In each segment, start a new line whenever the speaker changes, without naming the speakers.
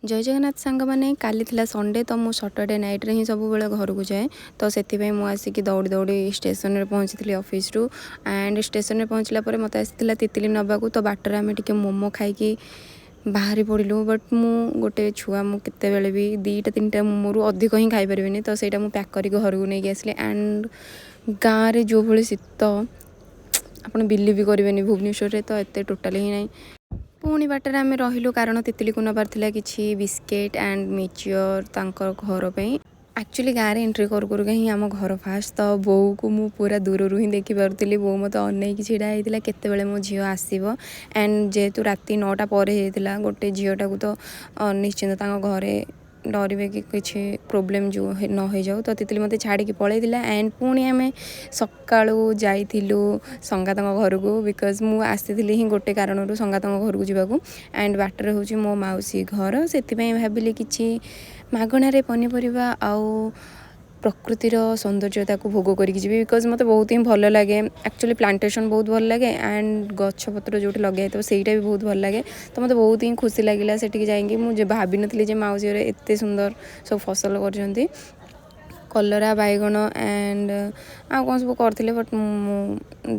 ଜୟ ଜଗନ୍ନାଥ ସାଙ୍ଗମାନେ। କାଲି ଥିଲା ସଣ୍ଡେ, ତ ମୁଁ ସଟରଡେ ନାଇଟ୍ରେ ହିଁ ସବୁବେଳେ ଘରକୁ ଯାଏ। ତ ସେଥିପାଇଁ ମୁଁ ଆସିକି ଦୌଡ଼ି ଦୌଡ଼ି ଷ୍ଟେସନରେ ପହଞ୍ଚିଥିଲି ଅଫିସରୁ। ଆଣ୍ଡ ଷ୍ଟେସନରେ ପହଞ୍ଚିଲା ପରେ ମୋତେ ଆସିଥିଲା ତିତିଲି ନେବାକୁ। ତ ବାଟରେ ଆମେ ଟିକେ ମୋମୋ ଖାଇକି ବାହାରି ପଡ଼ିଲୁ। ବଟ୍ ମୁଁ ଗୋଟେ ଛୁଆ, ମୁଁ କେତେବେଳେ ବି ଦୁଇଟା ତିନିଟା ମୋମୋରୁ ଅଧିକ ହିଁ ଖାଇପାରିବିନି। ତ ସେଇଟା ମୁଁ ପ୍ୟାକ୍ କରିକି ଘରକୁ ନେଇକି ଆସିଲି। ଆଣ୍ଡ ଗାଁରେ ଯେଉଁଭଳି ଶୀତ, ଆପଣ ବିଲିଭ୍ ବି କରିବେନି। ଭୁବନେଶ୍ୱରରେ ତ ଏତେ ଟୋଟାଲି ହିଁ ନାହିଁ। ପୁଣି ବାଟରେ ଆମେ ରହିଲୁ, କାରଣ ତିତିଲିକୁ ନେବାର ଥିଲା କିଛି ବିସ୍କେଟ୍ ଆଣ୍ଡ ମିକ୍ସଚର୍ ତାଙ୍କ ଘର ପାଇଁ। ଆକ୍ଚୁଆଲି ଗାଁରେ ଏଣ୍ଟ୍ରି କରୁ କରୁକା ହିଁ ଆମ ଘର ଫାଷ୍ଟ। ତ ବୋଉକୁ ମୁଁ ପୁରା ଦୂରରୁ ହିଁ ଦେଖିପାରୁଥିଲି। ବୋଉ ମୋତେ ଅନେଇକି ଛିଡ଼ା ହେଇଥିଲା, କେତେବେଳେ ମୋ ଝିଅ ଆସିବ। ଆଣ୍ଡ ଯେହେତୁ ରାତି 9ଟା ପରେ ହେଇଯାଇଥିଲା, ଗୋଟେ ଝିଅଟାକୁ ତ ନିଶ୍ଚିନ୍ତ ତାଙ୍କ ଘରେ ଡରିବେ କି କିଛି ପ୍ରୋବ୍ଲେମ୍ ଯେଉଁ ନ ହେଇଯାଉ। ତ ତିତିଲି ମୋତେ ଛାଡ଼ିକି ପଳେଇଥିଲା। ଆଣ୍ଡ ପୁଣି ଆମେ ସକାଳୁ ଯାଇଥିଲୁ ସଙ୍ଗାତଙ୍କ ଘରକୁ, because ମୁଁ ଆସିଥିଲି ହିଁ ଗୋଟେ କାରଣରୁ ସଙ୍ଗାତଙ୍କ ଘରକୁ ଯିବାକୁ। ଆଣ୍ଡ ବାଟରେ ହେଉଛି ମୋ ମାଉସୀ ଘର। ସେଥିପାଇଁ ଭାବିଲି କିଛି ମାଗଣାରେ ପନିପରିବା ଆଉ ପ୍ରକୃତିର ସୌନ୍ଦର୍ଯ୍ୟତାକୁ ଭୋଗ କରିକି ଯିବି, because ମୋତେ ବହୁତ ହିଁ ଭଲ ଲାଗେ। ଆକ୍ଚୁଆଲି ପ୍ଲାଣ୍ଟେସନ୍ ବହୁତ ଭଲ ଲାଗେ ଆଣ୍ଡ ଗଛପତ୍ର ଯେଉଁଠି ଲଗା ହେଇଥିବ, ସେଇଟା ବି ବହୁତ ଭଲ ଲାଗେ। ତ ମୋତେ ବହୁତ ହିଁ ଖୁସି ଲାଗିଲା ସେଠିକି ଯାଇକି। ମୁଁ ଯେ ଭାବିନଥିଲି ଯେ ମାଉସୀ ଘରେ ଏତେ ସୁନ୍ଦର ସବୁ ଫସଲ କରୁଛନ୍ତି। କଲରା, ବାଇଗଣ ଆଣ୍ଡ ଆଉ କ'ଣ ସବୁ କରିଥିଲେ, ବଟ୍ ମୁଁ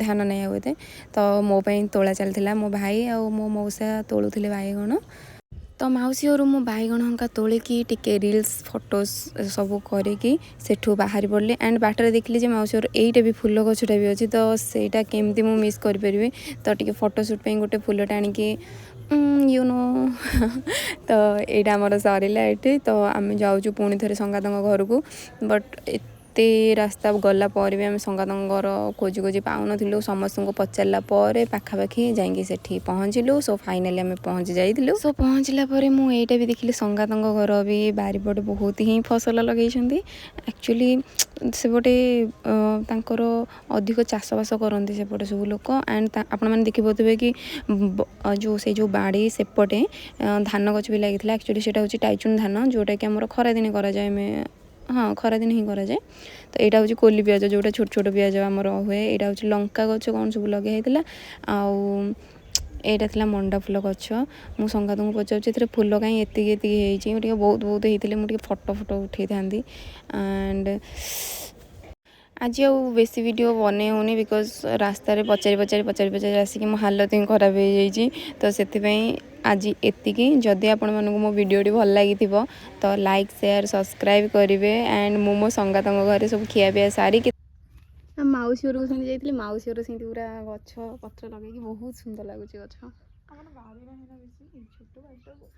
ଧ୍ୟାନ ନାହିଁ ଆଉ ଏତେ। ତ ମୋ ପାଇଁ ତୋଳା ଚାଲିଥିଲା। ମୋ ଭାଇ ଆଉ ମୋ ମଉସା ତୋଳୁଥିଲେ ବାଇଗଣ। ତ ମାଉସୀ ଘରୁ ମୁଁ ବାଇଗଣ ହଙ୍କା ତୋଳିକି, ଟିକେ ରିଲ୍ସ, ଫଟୋସ୍ ସବୁ କରିକି ସେଠୁ ବାହାରି ପଡ଼ିଲି। ଆଣ୍ଡ ବାଟରେ ଦେଖିଲି ଯେ ମାଉସୀ ଘର ଏଇଟା ବି ଫୁଲ ଗଛଟା ବି ଅଛି। ତ ସେଇଟା କେମିତି ମୁଁ ମିସ୍ କରିପାରିବି? ତ ଟିକେ ଫଟୋ ସୁଟ୍ ପାଇଁ ଗୋଟେ ଫୁଲଟା ଆଣିକି you know ତ ଏଇଟା ଆମର ସରିଲା ଏଠି। ତ ଆମେ ଯାଉଛୁ ପୁଣି ଥରେ ସଙ୍ଗାତଙ୍କ ଘରକୁ। ବଟ୍ ଏତେ ରାସ୍ତା ଗଲା ପରେ ବି ଆମେ ସଙ୍ଗାତଙ୍କ ଘର ଖୋଜି ଖୋଜି ପାଉନଥିଲୁ। ସମସ୍ତଙ୍କୁ ପଚାରିଲା ପରେ ପାଖାପାଖି ଯାଇକି ସେଠି ପହଞ୍ଚିଲୁ। ସୋ ଫାଇନାଲି ଆମେ ପହଞ୍ଚି ଯାଇଥିଲୁ। ସୋ ପହଞ୍ଚିଲା ପରେ ମୁଁ ଏଇଟା ବି ଦେଖିଲି, ସଙ୍ଗାତଙ୍କ ଘର ବି ବାରିପଟେ ବହୁତ ହିଁ ଫସଲ ଲଗେଇଛନ୍ତି। ଆକ୍ଚୁଆଲି ସେପଟେ ତାଙ୍କର ଅଧିକ ଚାଷବାସ କରନ୍ତି ସେପଟେ ସବୁ ଲୋକ। ଆଣ୍ଡ ଆପଣମାନେ ଦେଖିପାରୁଥିବେ କି ଯେଉଁ ସେଇ ଯେଉଁ ବାଡ଼ି ସେପଟେ ଧାନ ଗଛ ବି ଲାଗିଥିଲା। ଆକ୍ଚୁଆଲି ସେଇଟା ହେଉଛି ଟାଇଚୁନ୍ ଧାନ, ଯେଉଁଟାକି ଆମର ଖରାଦିନେ କରାଯାଏ। ଆମେ ହଁ, ଖରାଦିନେ ହିଁ କରାଯାଏ। ତ ଏଇଟା ହେଉଛି କୋଲି ପିଆଜ, ଯେଉଁଟା ଛୋଟ ଛୋଟ ପିଆଜ ଆମର ହୁଏ। ଏଇଟା ହେଉଛି ଲଙ୍କା ଗଛ, କ'ଣ ସବୁ ଲଗା ହେଇଥିଲା। ଆଉ ଏଇଟା ଥିଲା ମଣ୍ଡା ଫୁଲ ଗଛ। ମୁଁ ସଙ୍ଗାତଙ୍କୁ ପଚାରୁଛି, ଏଥିରେ ଫୁଲ କାହିଁ ଏତିକି ଏତିକି ହେଇଛି? ଟିକେ ବହୁତ ବହୁତ ହେଇଥିଲେ ମୁଁ ଟିକେ ଫଟୋ ଫଟୋ ଉଠେଇଥାନ୍ତି। ଆଣ୍ଡ ଆଜି ଆଉ ବେଶୀ ଭିଡ଼ିଓ ବନେଇ ହେଉନି, because ରାସ୍ତାରେ ପଚାରି ପଚାରି ପଚାରି ପଚାରି ଆସିକି ମୋ ହାଲତ ହିଁ ଖରାପ ହେଇଯାଇଛି। ତ ସେଥିପାଇଁ ଆଜି ଏତିକି। ଯଦି ଆପଣମାନଙ୍କୁ ମୋ ଭିଡ଼ିଓଟି ଭଲ ଲାଗିଥିବ, ତ ଲାଇକ୍, ସେୟାର, ସବସ୍କ୍ରାଇବ୍ କରିବେ। ଆଣ୍ଡ ମୁଁ ମୋ ସଙ୍ଗାତଙ୍କ ଘରେ ସବୁ ଖିଆପିଆ ସାରିକି ମାଉସୀ ଘରକୁ ସେମିତି ଯାଇଥିଲି। ମାଉସୀ ଘର ସେମିତି ପୁରା ଗଛ ପତ୍ର ଲଗେଇକି ବହୁତ ସୁନ୍ଦର ଲାଗୁଛି ଗଛ।
ଆମର ବାରି ନାହିଁ ନା ବେଶୀ, ଛୋଟ ବାରିଟା।